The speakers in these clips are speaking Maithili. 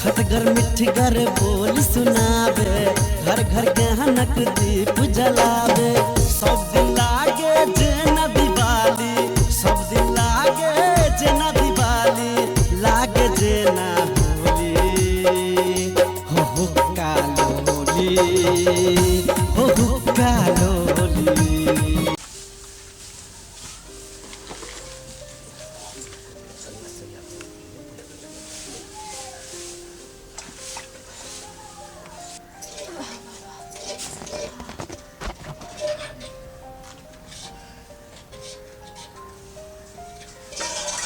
खटगर मिठगर बोल सुनावे, घर घर ज्ञानक दीप जलावे। सब दिन लागे जेना दिवाली, सब दिन लागे जेना दिवाली, लागे जेना होली, हो हो कालोली, हो हो कालोली।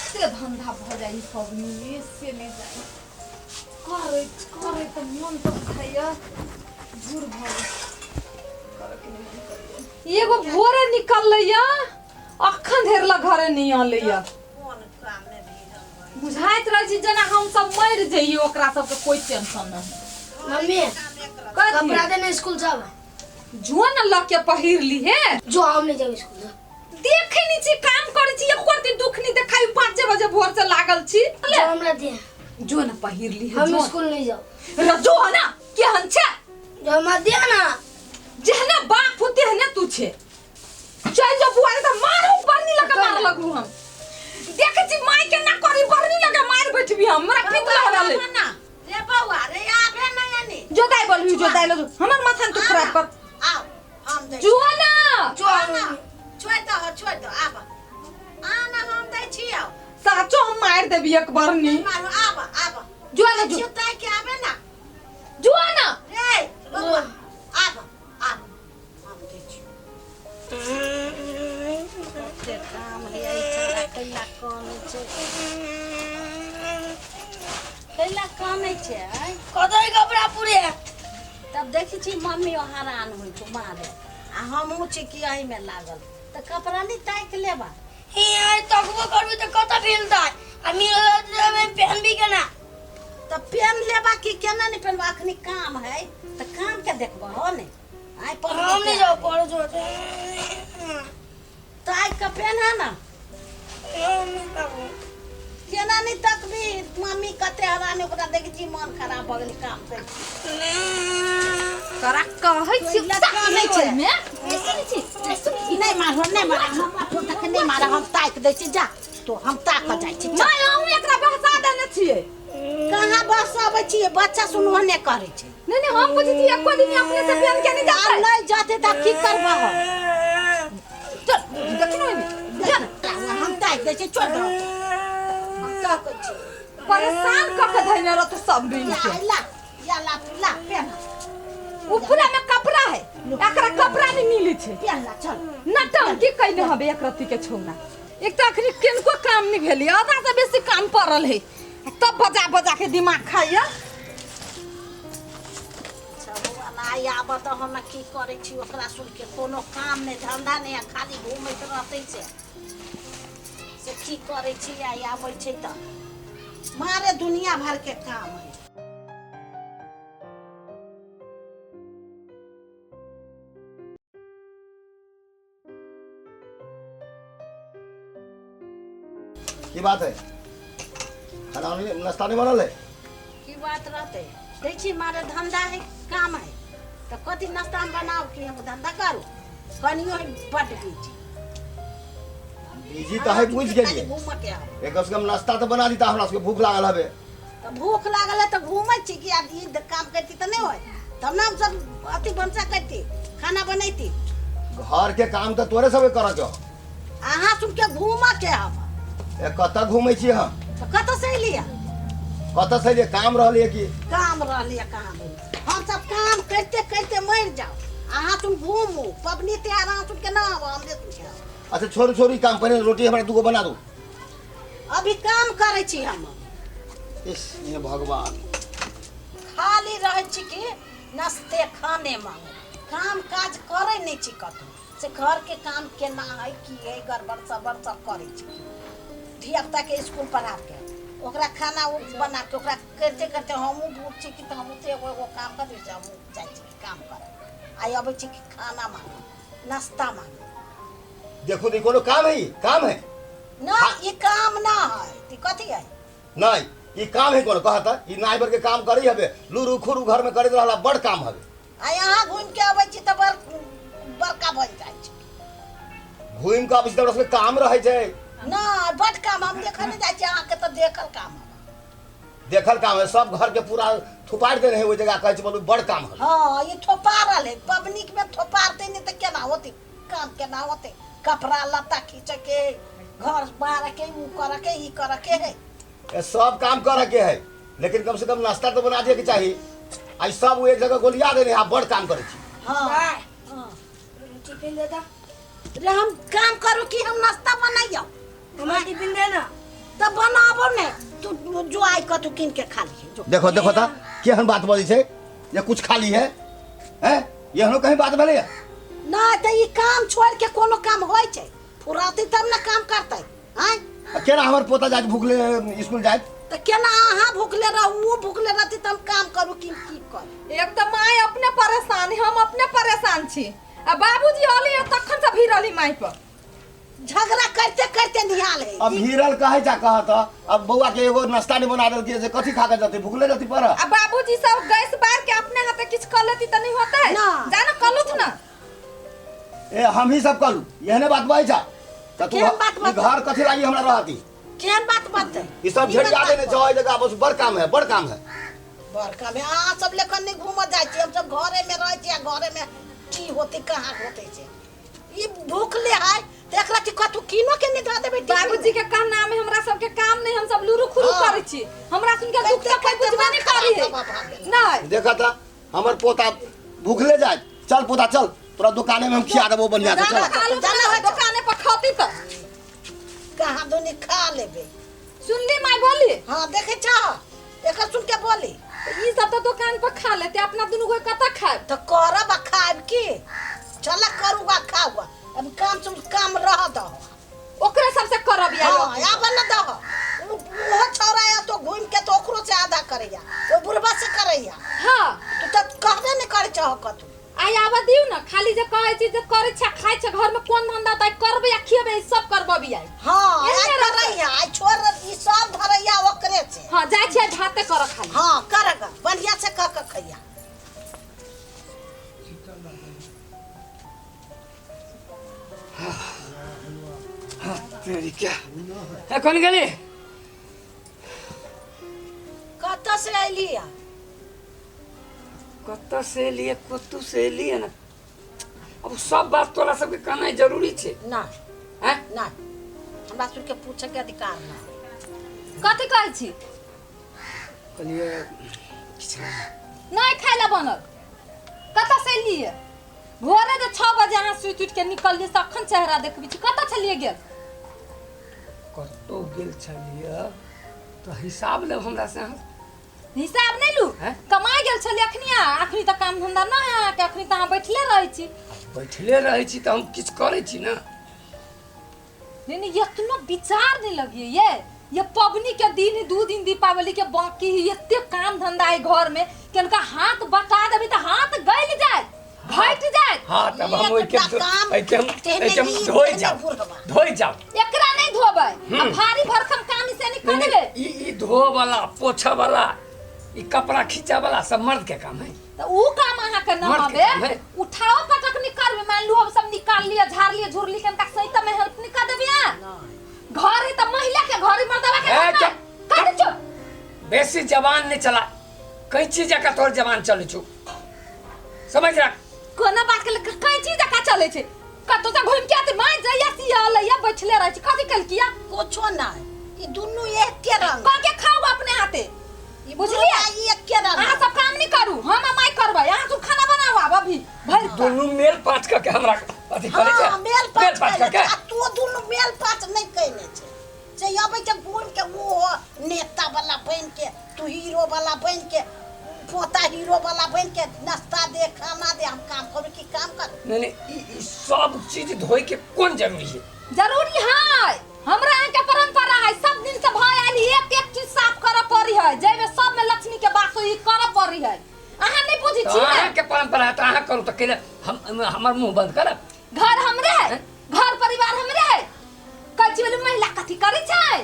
से धंधा भऽ जाइ पबनी से नहि जाइ करैत करैत मन तऽ बुझाइया झूर भऽ गेल। करैके नहि मन करैया। एगो भोरे निकललैया अखन धरि लग घरे नहि अनलैया। बुझाइत रहै छै जेना हम सब मरि जइयै, ओकरा सबके कोई टेंशन नहीं। मम्मी कथी? कपड़ा देने स्कूल सब जो न लऽ के पहिर ली हे। जो हम नहीं जाओ स्कूल से। देखे नहीं छी काम करै छी, एको रत्ती दुख नहीं देखाई, 5 बजे भोर से लागल छी। जो हमरा दे। जो न पहिर ली हे। हम जो। स्कूल नहीं जाओ। र जो न केहन छै? जो हमरा दे ना। जेहने बाप हो तेहने तू छे। चल जो बुआ रे, त मारू बरनी लगा मार लगू हम। देखे छी माई के ना करी बरनी लगा मार बैठबी हम, हमरा पित लग रहल है। ना रे बौआ रे, आबे ना यानी जो दाई बोलबी जो दाई लो, हमर माथा तू खराब कर। आओ हम दै। जो ना जो हम छोड़ दो, छोड़ दो, आब आना हम दै छी। आओ साचो हम मार देबी एक बरनी। मारू, आब आब। जो ना जो। छिताई के आबे ना। जो ना रे बौआ, आब आब हम दै छी। कते काम है एहि छौड़ा, कैला कानै छै, कैला कानै छै? आँय कतई कपड़ा पूरे तब देखै छी मम्मी हरान होइ छौ मारे, आ हमहूँ छी कि एहिमे लागल तऽ कपड़ा नहि ताकि लेबा। ही आइ तकबो करबी तऽ कतऽ मिलतै? आ मिलत पहनबी केना? तऽ पेन लेबा कि केना नहि पेनबा? अखनी काम है तऽ काम के देखबो हो ने। आइ पढ़ हम नहीं जाओ पढ़ो। जो ताकि के पेन है ना। केना नहि तकबी? मम्मी कते हरान, ओकरा देखै छी मन खराब भऽ गेलै काम से। तोरा कहै छी कानै छै। मे नहीं सुनै छी, नहीं सुनै छी। नहि मारहो, नहि मारहो, हमरा पोताके नहि मारह। हम ताकि दै छी, जा तो हम ताकऽ जाइ छी। चल। माय, अहूँ एकरा बहसा देने छियै। कहाँ बस अबै छियै? बच्चा सुन ओहने करै छै। नहीं नहीं, हम पूछै छी एको दिन अपने से पेन के नहीं आब जाते? नहि जाते तऽ की करबह? चल देखी न ओहिमे जा न। हम ताकि दै छी, छोड़ दो, हम ताकै छी। परेशान कऽ के धैने रहतौ सब दिन ला के। ला या ला ला पेन। उपरा में कपड़ा है, एकरा कपड़ा नहीं मिलै छै। पेन ला, चल। नटंकी कैने हबे एक रत्ती के छौना। एक तऽ अखनी किनको काम नहीं भेलै, आधा से बेसी काम पड़ल है, तब बजा बजा के दिमाग खाइया। आइ आबऽ तऽ हम की करै छी? ओकरा सुन के कोनो काम नहि धंधा नहि आ खाली घूमैत रहतै। से से की करै छी? आइ आबै छै तऽ मारे दुनिया भर के काम है। की बात है? खाना नहीं, नाश्ता नहीं बनल है? की बात रहतै? दै छी मारे धंधा है, काम है तऽ कथी नाश्ता हम बनाउ कि हम धंधा करू? कनियो है बड्ड बिजी। बिजी तऽ है, बुझि गेलियै। घूमऽ के हब। एक कम से कम नाश्ता तऽ बना दीता, हमरा सबके भूख लागल हबे। तऽ भूख लागल है तऽ घूमै छी कि? आब ई काम करती तऽ नहि होय, तब ने हम सब अथी भनसा करती, खाना बनैती। घर के काम तऽ तोरे सबके करऽ के हो। अहाँ सुनके घूमऽ के हब। ए, कतऽ घूमै छी हम? तऽ कतऽ से एलियै? कतऽ से एलियै? काम रहलियै कि काम रहलियै? काम हम सब काम करिते करिते मरि जाउ, अहाँ सुन घूमू। पबनी तिहार अहाँ सुनके ना आबो, हमरे सुनके आबो। अच्छा छोड़ू, छोड़ू ई काम, पहिने रोटी हमरा दूगो बना दू। अभी काम करै छी हम। इस हे भगवान। खाली रहै छी कि नाश्ते खाने मांगे, काम काज करै नहि छी कतहु। से घरके काम केना है, की है, गड़बड़ सड़बड़ सब करै छी। धिया पुताके स्कूल पढ़ाके, ओकरा खाना ओ बना के, ओकरा करिते करिते हमहूँ बूढ़ छी कि तऽ हमहूँ तऽ एगो एगो काम करै छी। हमहूँ जाइ छी कि काम करऽ, आइ अबै छी कि खाना मांगे, नाश्ता मांगे। देखू तऽ ई कोनो काम है? ई काम है? ना, ई काम ना है तऽ कथी है? नहीं, ई काम है कोनो कहता ई नाई भर के काम करी हबे लुरु खुरु घर में करैत रहला बड़ काम हबे। आ यहाँ घूम के अबै छी तऽ बड़ बड़का बनि जाइ छी। घूम के अबै छी तऽ उसमे काम रहै छै। नहि बड काम हम देखऽ नहि जाइ छी अहाँके तऽ देखल काम है। देखल काम है सब घर के पूरा थुपारि देने है ओहि जगह कहै छै बोलू बड़ काम है। हाँ ई थोपारल है पबनिक में थोपारते नहीं तऽ केना होतै काम केना होतै कपड़ा लत्ता खींचे के घर बार के ऊ करे के ई करे के है। ए सब काम करे के है लेकिन कम से कम नाश्ता तो बना दिए के चाही। आई सब एक जगह गोलिया देने है बड़ काम करे छी। हाँ बाय हाँ टिफिन दे दा। रे हम काम करू कि हम नाश्ता बनाइयो? हमरा टिफिन दे ना। तऽ बनाबो ने तू जो आई कतू कीन के खा लिहे जो। देखो देखो ता केहन बात बजै छै जे कुछ खाली है हैं एहनो कहीं बात भेलैया? नहि तऽ ई काम छोड़ के कोनो काम होइ छै फुराती तब ने काम करतै आँय। आ केना हमर पोता जाइत भूखले स्कूल जाइत? तऽ केना अहाँ भूखले रहू ओ भूखले रहती तऽ हम काम करू कि की करू? एक तऽ माय अपने परेशान हम अपने परेशान छी आ बाबूजी अली तखन से भीड़ रहली माय पर झगड़ा करते करते निहाल है। अब भीड़ल कहे जा कहत अब बौआ के एगो नाश्ता नहीं बना देलकै से कथी खा के जतै भूखले जतै पर। आ बाबूजी सब गैस बार के अपने हाथे किछ कर लेती त नहीं होतै ना। जाना कलुथ ना। ए हम ही सब कलू एहने बात बजै छा त तू केहन बात ई बजै? घर कथी लागी हमरा रहती? केहन बात बजतै? ई सब झड़िया देने छौ एहि जगह बस बड़ काम है बड़ काम है। बड़ काम है अहाँ सब लेखन नहीं घूमऽ जाइ छी हम सब घरे में रहै छी आ घरे में की होतै कहाँ होतै से ई भूखले है तऽ एकरा की कतू कीनो के नहीं दऽ देबै टिफिन बाबूजी के कहना में हमरा सबके काम नहीं हम सब लुरु खुरु हाँ। करै छी हमरा सुन के दुख करिते तऽ कोई करिते बुझबे नहीं मन करी है खराब भऽ गेल। नहीं देखा था हमर पोता भूखले जाए चल पोता चल तोरा दुकाने में हम खिया देबो बढ़िया से चल। खालू जाना ना है तो। दुकाने पर खाती तऽ कहाँ दुनी खा लेबै। सुनली माय बोली? हाँ देखे छह एकर सुन के बोली। ई सब तऽ दुकान पर खा लेते अपना दुनू गोई कतऽ खायब? तऽ करब आ खायब की चल करू आ खाऊ अब काम से काम रह दह ओकरे सबसे करब यार। हाँ आब न दह ओहो छौड़ा या तो घूम के तो ओकरो से आधा करैया ओ बुढ़बा से करैया। हाँ तू तऽ कहबे नहीं करै छह कतू। आइ आबऽ दियौ ने खाली जे कहै छी जे करै छै खाइ छै घर में कोन धंधा तऽ करबै आ खियेबै सब करबऽ आइ। हाँ एहने आइ रहतै। करैया आइ छोड़ ई सब धरैया ओकरे से। हाँ जाइ छियै भाते करऽ खाली। हाँ करग बढ़िया से कऽ के खैया। तेरी क्या ए कोन गेली? कतऽ से अयली है? कतऽ से एलियै कतू से एलियै ना अब सब बात तोरा सबके कहनाइ जरूरी छै? ना हैं ना हमरा सबके पूछे के अधिकार ना। कथी कहै छी? कहलियै किछु नहि। नहीं खाय ला बनल कतऽ से एलियै? भोरे जे 6 बजे अहाँ सुति उठि के निकललियै से अखन चेहरा देखबै छी कतऽ छलियै गेल? कतौ गेल छलियै तऽ हिसाब लेब हमरा से अहाँ? हिसाब नहीं लू हैं? कमाइ गेल छलियै अखनी अखनी तऽ काम धंधा नहि है अहाँके अखनी तऽ अहाँ बैठले रहै छी। बैठले रहै छी तऽ हम किछु करै छी ना। नहीं नहीं एतनो विचार नहीं लगिए ये पबनी के दिन 2 दिन दीपावली के बाकी है एते काम धंधा है घर में कि इनका हाथ बटा देबी तऽ हाथ गलि जाए घटि जाए। हाँ तब हम ओहि के एतबा काम एहि के हम तेहने एहि के हम ई धोइ तेहने जाउ बुढ़बा। धोइ जाउ एकरा नहीं धोबै आ भारी भरकम काम से नहीं नहीं, कर देबै। नहीं, ई धो वाला पोछा वाला ई कपड़ा खींचा वाला सब मर्द के काम है। तऽ ऊ काम अहाँ के न मर्द के हबे काम है। उठाओ पटक नहीं करबे मान लू हम सब निकाल लिया झाड़ लिया झुर लिया कनका सही त में हेल्प नहीं कर देबे अहाँ। घर है तऽ महिला के घर है मर्दवा के ए, घर चुप, नहीं। कर दे चुप। बेसी जबान नहीं चला कैंची जकाँ तोहर जबान चलै छौ समझ रख। कोनो बात के लेके कैंची जकाँ चलै छै कतौ से घुमि के आते माय जइया सिया लइया बैठले रहै छै कथी केलकिया? कुछो नहीं ई दुनू एके रंग। कह के खाऊ अपने हाथे ई बुझलियै? बुढ़बा ई एके रंग। अहाँ सब काम नहीं करू हम आ माय करबै अहाँ सब खाना बनाऊ आब अभी भरि दुनू मेल पाँच कऽ के हमरा अथी करै छै। हाँ मेल पाँच पाँच कयने कऽ के छै आ तू दुनू मेल पाँच नहीं कयने छै से अबै छै घूमि के ओ नेता वाला बनि के तू हीरो वाला बनि के पोता हीरो वाला बनि के नाश्ता दे खाना दे हम काम करू कि काम करू? नहीं नहीं ई सब चीज धोइ के कोन जरूरी है? जरूरी है हमरा यहाँ के परंपरा है सब दिन से भय आयल एक एक चीज साफ करऽ पड़ी है जाहिमे सब में लक्ष्मी के वास ई करऽ पड़ी है अहाँ नहीं बुझै तऽ छी ने? अहाँके परंपरा है तऽ अहाँ करू तऽ कैले हम हमर मुँह बंद करब? घर हमरे है घर परिवार हमरे है कहै छी बोले महिला कथी करै छै?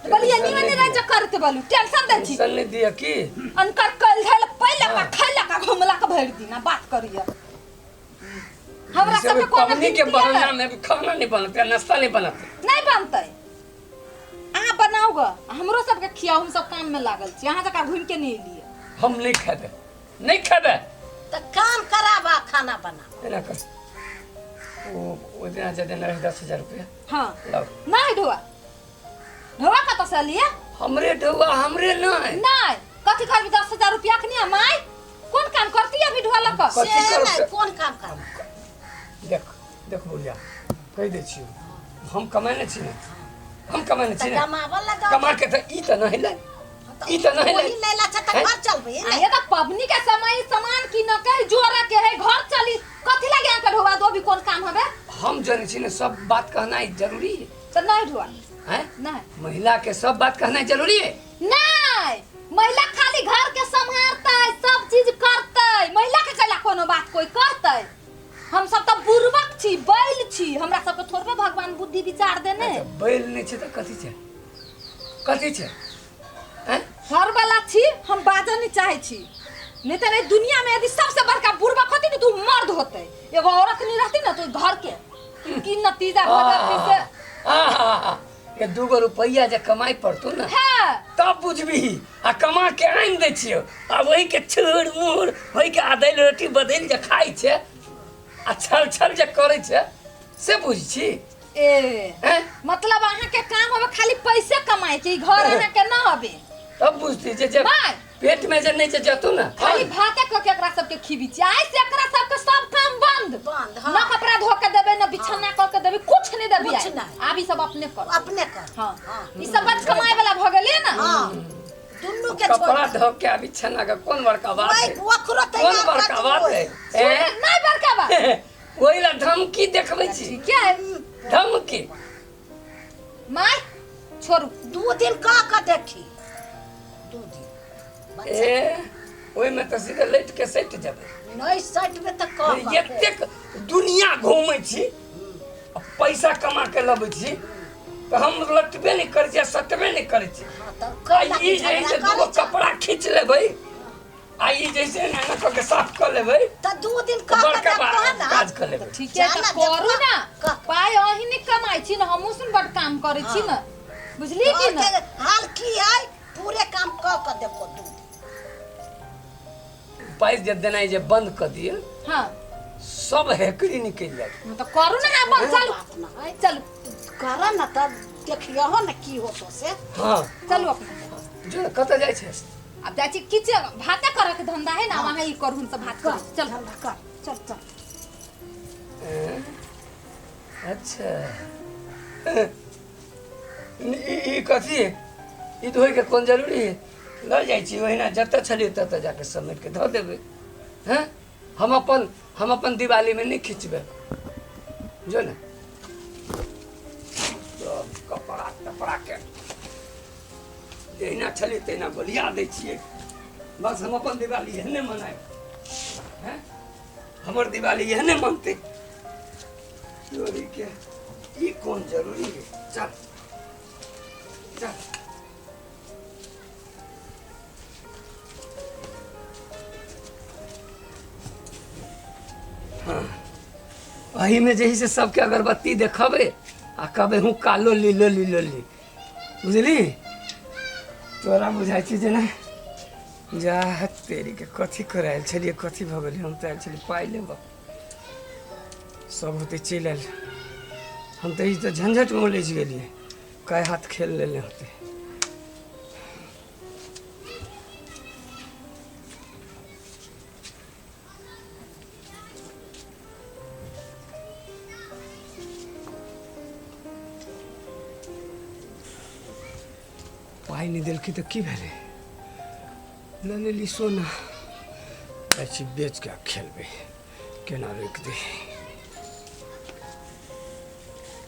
बोलिए निमन नहीं रह करते बोलू टेंशन दै छी। टेंशन नहीं दिया की अनकर कल धैल पहले का खैला का घुमला का भरि दिना बात करिए। हमरा जैसे सब के कोनो पबनी के गिनती बहाना है। में भी खाना नहीं बनते, नाश्ता नहीं बनते। नहीं बनते, अहाँ बनाओ ग, हमरो सबके खियाओ, हम सब काम में लागल छी, अहाँ जकाँ घुमि के नहीं एलियै। हम नहीं खेबे, नहीं खेबे। तऽ काम कराबा खाना बना। एना कर, ओ दिना जे देने रहे 10,000 रुपया। हाँ। लाओ। नहीं ढोआ, ढोआ कतऽ से लिए? हमरे ढोआ, हमरे नहीं। नहीं, कथी करबी 10,000 रुपया के नहीं माय? कोन काम करती अभी ढोआ लऽ कऽ? कथी से करब नहि, से? कोन काम करब? देख देख बुढ़िया, कहि दै छियौ, हम कमेने छी ने, हम कमेने छी तऽ ने। कमाबऽ लगा। कमा के तऽ ई तऽ नहीं ले, ई तऽ नहीं ले। ओही लैला छै तऽ हैं? घर चलबै आ ने। ये तऽ पबनी के समय सामान की न कहि जोड़ा के है घर चली, कथी लगे अहाँके ढोआ दो भी कोन काम हबे? हम जनै छी ने सब बात कहनाइ जरूरी है। तऽ नहीं ढोआ। हैं? नहीं। महिला के सब बात कहनाइ जरूरी है? नहीं, महिला खाली घर के सम्हारतै, सब चीज करतै, महिला के कैला कोनो बात कोई कहतै? हम सब तऽ बुड़बक छी, बैल छी, हमरा सबके थोड़बे भगवान बुद्धि विचार देने। अच्छा, बैल नहीं छै तऽ कथी छै? कथी छै? हैं? घर वाला छी, हम बाजऽ नहीं चाहै छी, नहीं तऽ एहि दुनिया में यदि सबसे बड़का बुड़बक होती ने तो मर्द होते, एगो औरत नहीं रहती ना तो घर के की नतीजा भऽ जाती से। आहा, ये 2 रुपया जे कमाई पड़तो ना, हाँ। तब बुझबी। आ कमा के आनि दै छियौ, आ वही के छुर मुर, वही के आदैल रोटी बदलि जे खाइ छै, आ छल छल जे करै छै, से बुझ छी। ए, हैं? मतलब अहाँ के काम होबे खाली पैसे कमाए के, ई घर अहाँ के ना होबे। तब बुझती जे जे बाय। पेट में जे नहीं जे जतो ना, खाली हाँ। भाते क के एकरा सबके खिबी छी, आइ से एकरा सबके सब काम बंद। बंद, हाँ। न कपड़ा धो के देबे, न बिछौना क के देबे, कुछ नहीं देबे। कुछ नहीं। आब ई सब अपने कर। अपने कर। हाँ। हाँ। ई सब बच कमाए वाला भ गेलै ना। हाँ। दुनू के कपड़ा छोड़। धो के आ बिछौना के कोन बड़का बात ओइ, है? ओकरो कोन तैयार बड़का कर बात दियौ। है? हैं? नहीं बड़का बात। ओहि ला धमकी देखबै छी। ठीक है। धमकी। My, छोड़ू। 2 दिन कह के देखी। 2 दिन। ए, ओहिमे तऽ सीधे लटि के सटि जेबै। नहीं सटबै तऽ कह के। एतेक दुनिया घूमै छी, पैसा कमा के लबै छी, तऽ हम लटबे नहि करै छी आ सटबे नहि करै छी। हाँ, तऽ आ कैला ई जे है से झगड़ा 2 करै छौ? कपड़ा खींच लेबै, आ ई जैसे एना एना कऽ के साफ कऽ लेबै, तऽ 2 दिन कह के बड़का देखबह ना। काज कऽ लेबै। ठीक है, तऽ जाना करू देखबह। ना। कह। पाइ अहीं नहि कमाइ छी ने, हमहूँ सुन बड काम करै छी ने, बुझलियै की ने? घरके हाल की है, पूरे काम कऽ के देखो 2 दिन। पाइ जे देनाइ जे बंद कऽ दिअ, हाँ। सब हेकड़ी निकलि जायत। हाँ, तऽ करू ना, बंद, चलू। बात ना है। चलू। कर ना तब देखियहो ना की होतो से। हाँ। चलू अपना। जो कतऽ जाइ छै? आब जाइ छी किचन, भाते करऽ के धंधा है ना, वहाँ ई करू, हम सब भात कर, करू। चल। धंधा कर, चल, चल। अच्छा। ई कथी है? ई धोइ के कोन जरूरी है? लऽ जाइ छी ओहिना, जतऽ छलियै ततऽ जाके समेट के धऽ देबै। हैं? हम अपन दिवाली में नहीं खिंचबै। जो ने। सब कपड़ा तपड़ा के जहिना छलियै तहिना गोलिया दै छियै। बस हम अपन दिवाली एहने मनायब। हैं? हमर दिवाली एहने मनतै। चोरी के ई कोन जरूरी है? चल चल। हाँ, एहिमे जे है से सबके अगरबत्ती देखबै आ कहबै हूँ कालो लीलो लीलो ली, बुझली? तोरा बुझाइ छै जेना जा तेरी के कथी करायल छलियै, कथी भऽ गेलै? हम तऽ आयल छलियै पाइ लेबऽ, सब होते चलि आयल। हम तऽ ई तऽ झंझटमे उलझि गेलियै, कै हाथ खेल लेने होतै। पाइ नहि देलकै तऽ की भेलै? लऽ लेली सोना, जाइ छी बेच कऽ खेलबै, केना रोकि दे।